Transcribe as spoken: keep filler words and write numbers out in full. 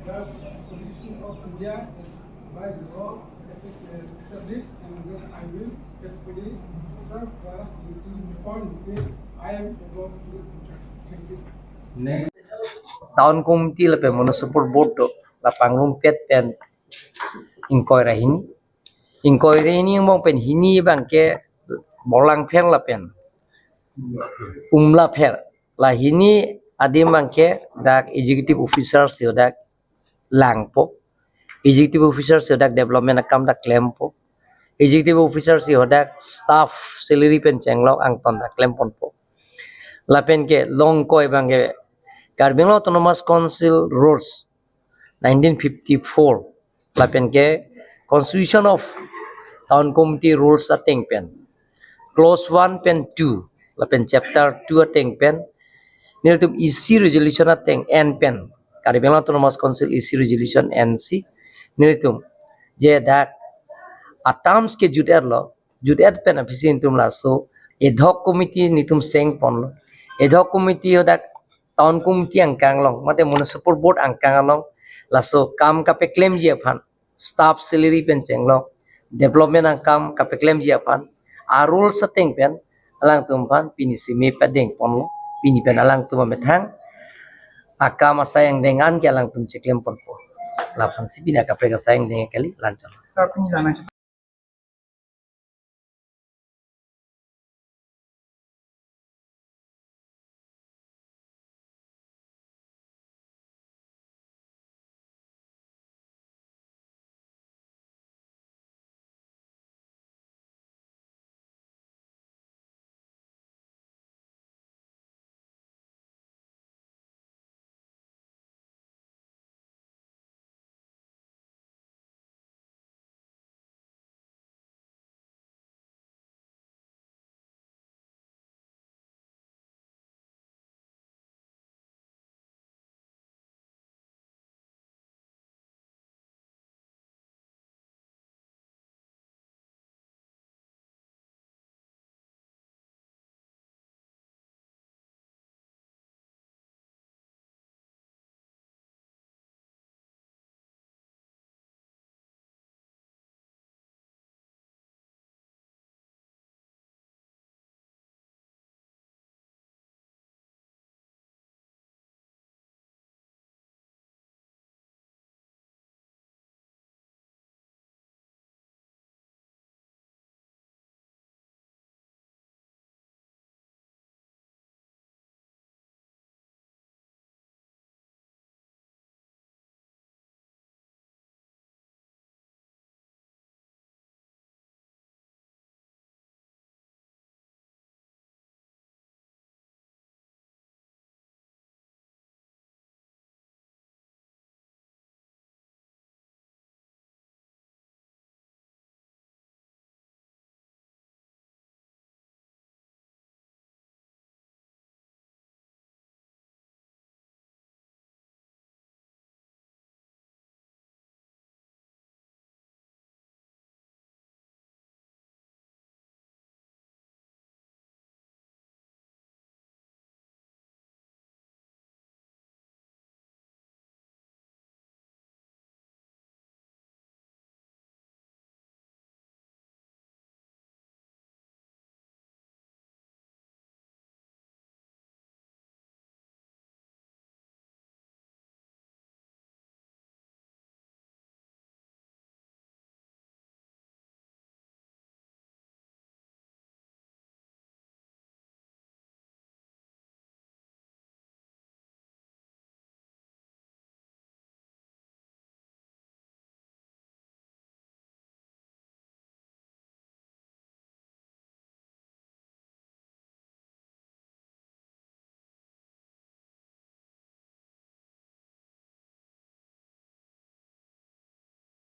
The Constitution of India is by law established, and that I will faithfully serve the duty upon which I am about to enter. Thank you. Next. Town Committee lapen Municipal Board do la pangrumpet pen ingkoi ra hini. Ingkoi ra hini angbong pen hini abangke Borlangpher lapen Umlapher. La hini adim abangke dak executive officer si hadak langpo. Executive officer si hadak development akam dak klempo. Executive officer si hadak staff salary pen chenglok angton dak klemponpo. Lapen ke long ingkoi abangke Karbi Anglong Autonomous Council Rules nineteen fifty-four, lapen ke Constitution of Town Committee Rules ateng pen, clause one pen two, lapen chapter two ateng pen, nelitum E C resolution ateng en pen, Karbi Anglong Autonomous Council E C resolution en si, nelitum je dak a terms ke jut-etlo, jut-et pen aphi si nelitum laso ad hoc committee nelitum sengponlo. Ad hoc committee hadak Town Committee angkang along mate Municipal Board angkang along laso kam kapeklemji aphan, staff salary pen chenglok, development akam kapeklemji aphan a rules ateng pen alangtum aphan pini simi padengponlo. Pini pen alangtum amethang akam asai angdeng an ke alangtum cheklemponpo. Laphan si pini akaprek asai angdeng kali, lanchon. Sir, pini la nang